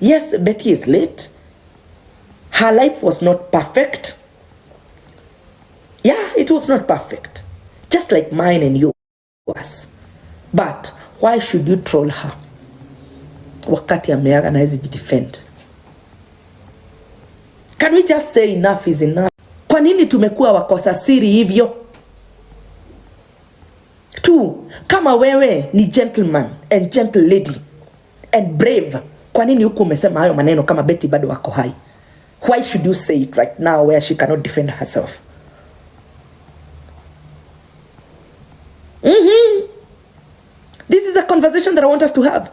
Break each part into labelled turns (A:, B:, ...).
A: Yes, Betty is late. Her life was not perfect. Yeah, it was not perfect. Just like mine and yours. But why should you troll her? Wakati ameaga na hawezi jidefend. Can we just say enough is enough? Kwa nini tumekuwa wakosa siri hivyo? Tu, kama wewe ni gentleman and gentle lady and brave, kwa nini huku umesema hayo maneno kama Betty bado wako hai? Why should you say it right now where she cannot defend herself? This is a conversation that I want us to have.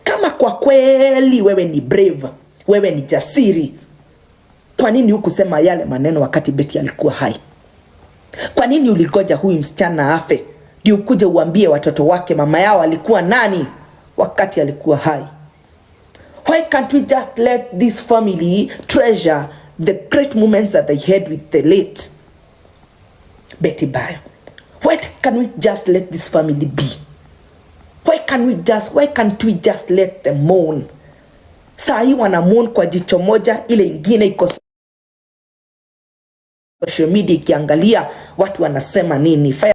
A: Kama kwa kweli wewe ni brave, wewe ni jasiri, kwa nini hukusema yale maneno wakati Betty alikuwa hai? Kwa nini uligoja huyu msichana afe ndio ukuje uambie watoto wake mama yao alikuwa nani wakati alikuwa hai? Why can't we just let this family treasure the great moments that they had with the late Betty Bayo? Why can't we just let this family be? Why can't we just let them mourn? Saa hii wana mourn kwa jicho moja, ile ingine iko social media ikiangalia watu wanasema nini. Fire.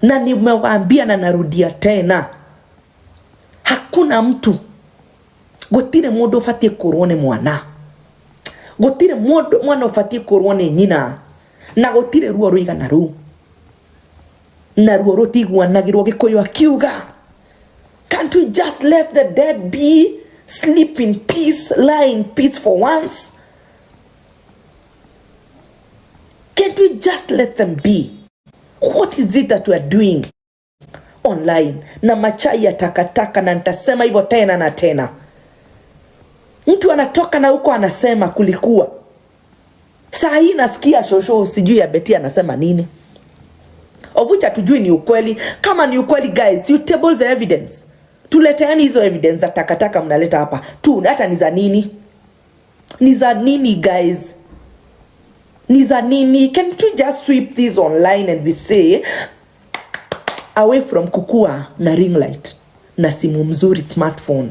A: Na nimewaambia na narudia tena, hakuna mtu, gutire mundu ubatie kurwo ni mwana, gutire mundu mwana ubatie kurwo ni nyina, na gutire ruo ruigana ruu, na ruo rutiguanagirwo. Gikuyu akiuga, can't we just let the dead be, sleep in peace, lie in peace for once? Can't we just let them be? What is it that we are doing online? Na machai ya takataka, na nitasema hivyo tena na tena. Mtu anatoka na huko anasema kulikuwa. Saa hii nasikia shosho sijui ya Betty anasema nini. Ovucha tujui ni ukweli. Kama ni ukweli guys, you table the evidence. Tuleteani hizo evidence za takataka mnaleta hapa. Tu hata ni za nini? Ni za nini guys? Ni za nini? Can't we just sweep this online and we say away from kukua na ring light na simu mzuri smartphone,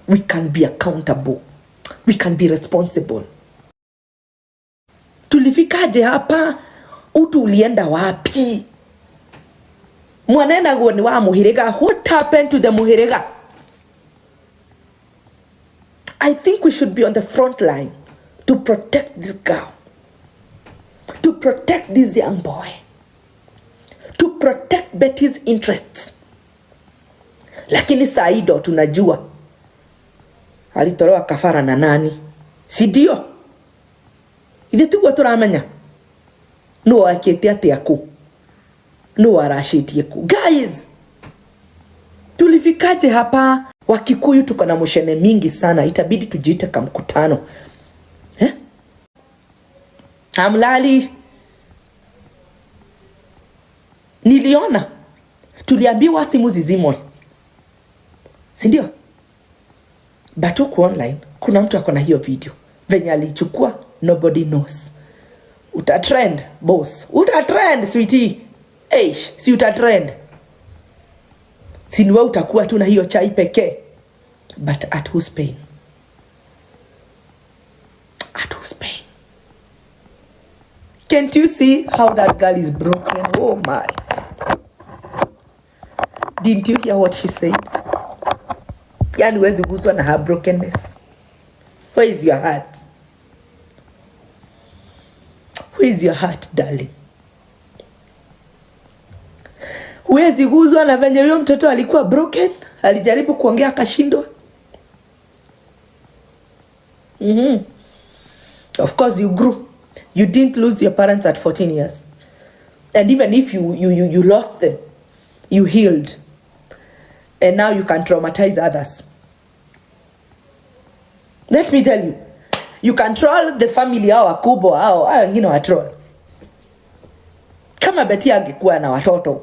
A: we can be accountable, we can be responsible. Tulifikaje hapa? Utu ulienda wapi? Mwanena guo ni wa muhiriga. What happened to the muhiriga? I think we should be on the front line to protect this girl, to protect this young boy, to protect Betty's interests. Lakini saa hii ndo tunajua alitolewa kafara na nani, si ndio? Ithe tiguo turamenya no akite atia ku, no arashitie ku. Guys, tulifikaje hapa? Wakikuyu tuko na mushene mingi sana, itabidi tujiite kamkutano eh? Amlali niliona tuliambiwa simu zizimwe, si ndio? But huku online kuna mtu ako na hiyo video venye alichukua, nobody knows. Uta trend boss, uta trend sweetie, eish, si uta trend, si ni wewe utakuwa tu na hiyo chai pekee, but at whose pain? At whose pain? Can't you see how that girl is broken? Oh my. Didn't you hear what she said? Yani huwezi guswa na her brokenness. Where is your heart? Where is your heart, darling? Huwezi guswa na venye huyo mtoto alikuwa broken, alijaribu kuongea akashindwa. Of course you grew. You didn't lose your parents at 14 years. And even if you lost them, you healed. And now you can traumatize others. Let me tell you, you can troll the family hao wakubwa hao, hao wengine wa troll. Kama Betty angekuwa na watoto,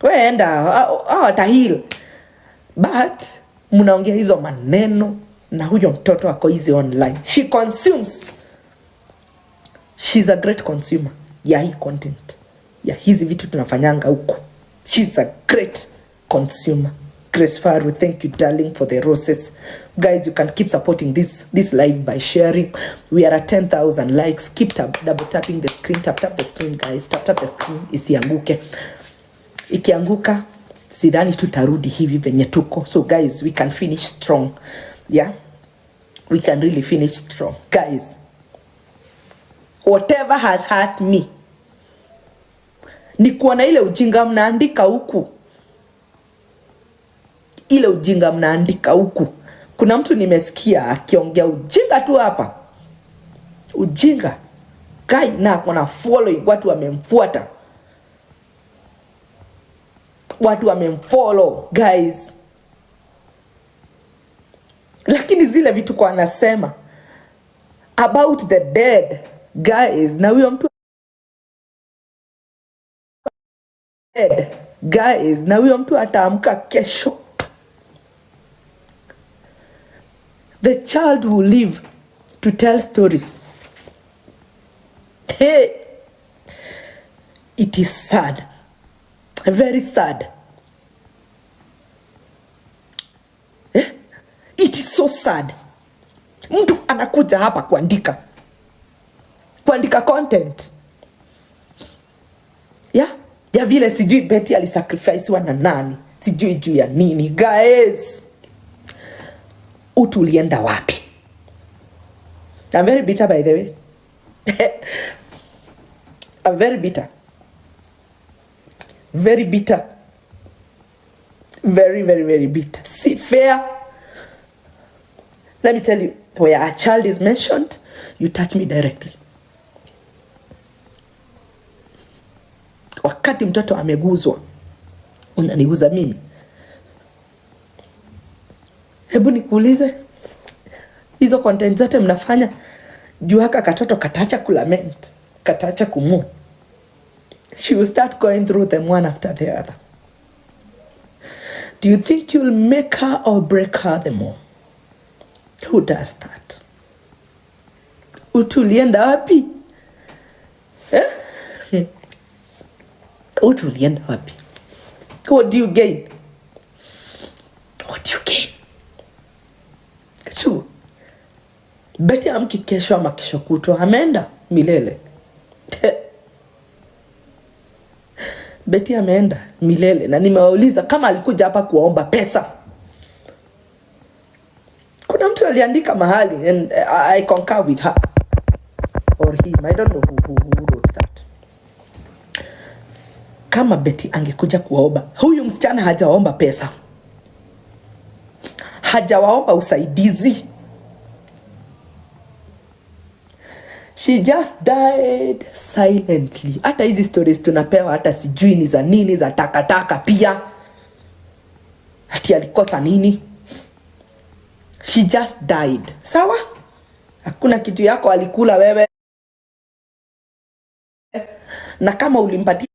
A: we enda hao wataheal. But mnaongea hizo maneno na huyo mtoto ako hizi online. She consumes. She's a great consumer ya hii content, ya hizi vitu tunafanyanga huku. She's a great consumer. Grace Faru, thank you darling for the roses. Guys, you can keep supporting this live by sharing. We are at 10,000 likes. Keep double tapping the screen. Tap tap the screen, guys. Tap tap the screen isianguke. Ikianguka sidhani tutarudi hivi venye tuko. So guys, we can finish strong. Yeah, we can really finish strong. Guys, whatever has hurt me ni kuona ile ujinga mnaandika huku, ile ujinga mnaandika huku. Kuna mtu nimesikia akiongea ujinga tu hapa, ujinga guy, na akona following, watu wamemfuata, watu wamemfollow guys, lakini zile vitu kwa anasema about the dead guys, na huyo mtu dead guys, na huyo mtu ataamka kesho. The child will live to tell stories. Hey, it is sad, very sad. Eh? It is so sad. Mtu anakuja hapa kuandika content ya ya vile sijui Betty alisacrificewa na nani, sijui juu ya nini. Guys, utu ulienda wapi? I'm very bitter by the way. I'm very bitter. Very bitter. Very, very, very bitter. See, fair. Let me tell you, where a child is mentioned, you touch me directly. Wakati mtoto ameguzwa, unaniguza mimi. Hebu nikuulize, hizo content zote mnafanya juu haka katoto kataacha kulament, kataacha kumu. She will start going through them one after the other. Do you think you'll make her or break her the more? Who does that? Utu ulienda wapi? Eh? Utu ulienda wapi? What do you gain? What do you gain? Tu. Betty amki kesho ama kesho kutwa ameenda milele. Betty ameenda milele, na nimewauliza kama alikuja hapa kuwaomba pesa. Kuna mtu aliandika mahali and I concur with her or him. I don't know who wrote that. Kama Betty angekuja kuwaomba, huyu msichana hajaomba pesa, hajawaomba usaidizi. She just died silently. Hata hizi stories tunapewa hata sijui ni za nini, za takataka pia. Ati alikosa nini? She just died. Sawa? Hakuna kitu yako alikula wewe. Na kama ulimpatia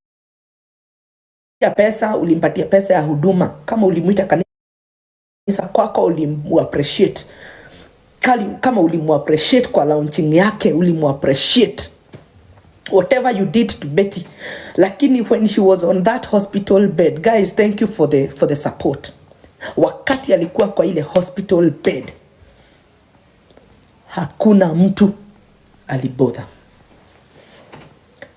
A: pesa, ulimpatia pesa ya huduma. Kama ulimuita kanisa kwako, ulimuappreciate. Kama ulimuappreciate kwa launching yake, ulimuappreciate. Whatever you did to Betty. Lakini when she was on that hospital bed, guys, thank you for the support. Wakati alikuwa kwa ile hospital bed, hakuna mtu alibother.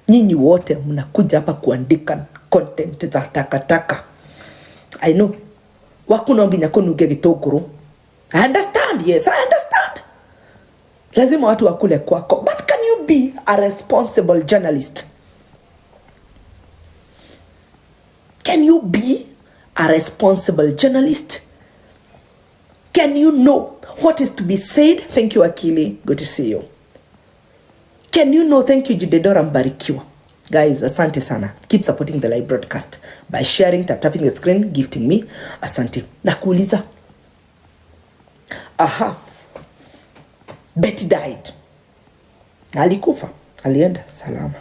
A: Nyinyi wote mnakuja hapa kuandika content za takataka. I know. Waku no nginya kũnunge gĩtũngũrũ. I understand, yes, I understand. Lazima watu wakule kwako. But can you be a responsible journalist? Can you be a responsible journalist? Can you know what is to be said? Thank you, Akili. Good to see you. Can you know? Thank you, Judedora Mbarikiwa. Guys, asante sana. Keep supporting the live broadcast by sharing, tap, tapping the screen, gifting me. Asante. Nakuuliza. Aha. Betty died. Alikufa. Alienda salama.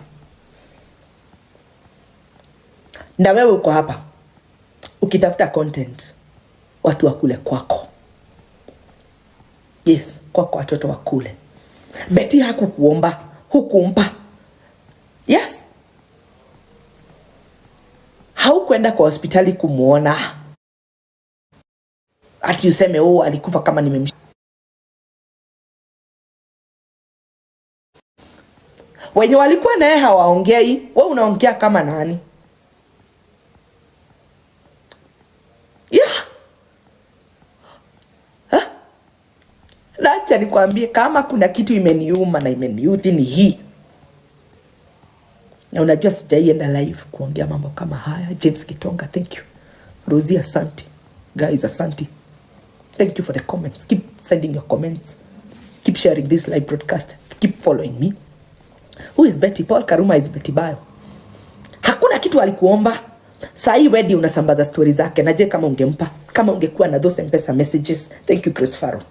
A: Na wewe uko hapa ukitafuta content, watu wakule kwako. Yes, kwako watoto wakule. Betty hakukuomba, hukumpa. Yes. Haukwenda kwa hospitali kumuona. Ati useme, "Oh, alikufa kama nimemsh." Wenye walikuwa naye hawaongei, we unaongea kama nani? Yeah. Huh? Acha nikwambie, kama kuna kitu imeniuma na imeniudhi ni hii. Na unajua sijaienda live kuongea mambo kama haya. James Kitonga, thank you. Rosie, asante. Guys, asante. Thank you for the comments. Keep sending your comments. Keep sharing this live broadcast. Keep following me. Who is Betty? Paul Karuma is Betty Bayo. Hakuna kitu alikuomba. Saa hii wedi unasambaza stori zake. Na je, kama ungempa, kama ungekuwa na those M-Pesa messages? Thank you, Chris Faro.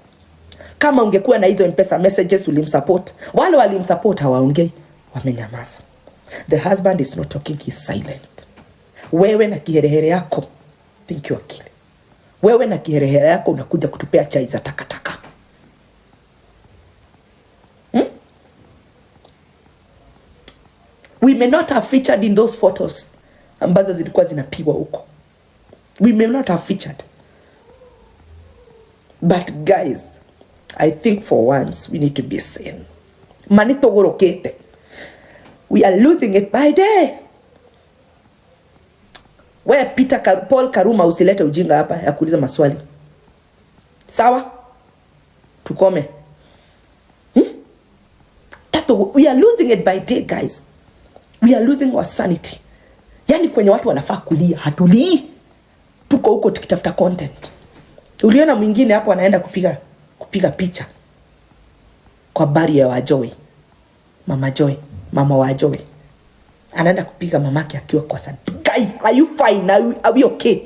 A: Kama ungekuwa na hizo M-Pesa messages, ulimsupport. Wale walimsupport hawaongei, wamenyamaza. The husband is not talking, he's silent. Wewe na kiherehere yako, thank you akili. Wewe na kiherehere yako unakuja kutupea chai za takataka. We may not have featured in those photos ambazo zilikuwa zinapigwa huko. We may not have featured. But guys, I think for once we need to be sane. Mani tugurukite. We are losing it by day. We Peter Paul Karuma, usilete ujinga hapa ya kuuliza maswali. Sawa? Tukome. Tatu, we are losing it by day, guys. We are losing our sanity. Yaani kwenye watu wanafaa kulia, hatulii. Tuko huko tukitafuta content. Uliona mwingine hapo anaenda kupiga picha kwa bari ya Wajoy. Mama Joy, mama wa Joy. Anaenda kupiga mamake akiwa kwa san. Guy, are you fine? Are we okay?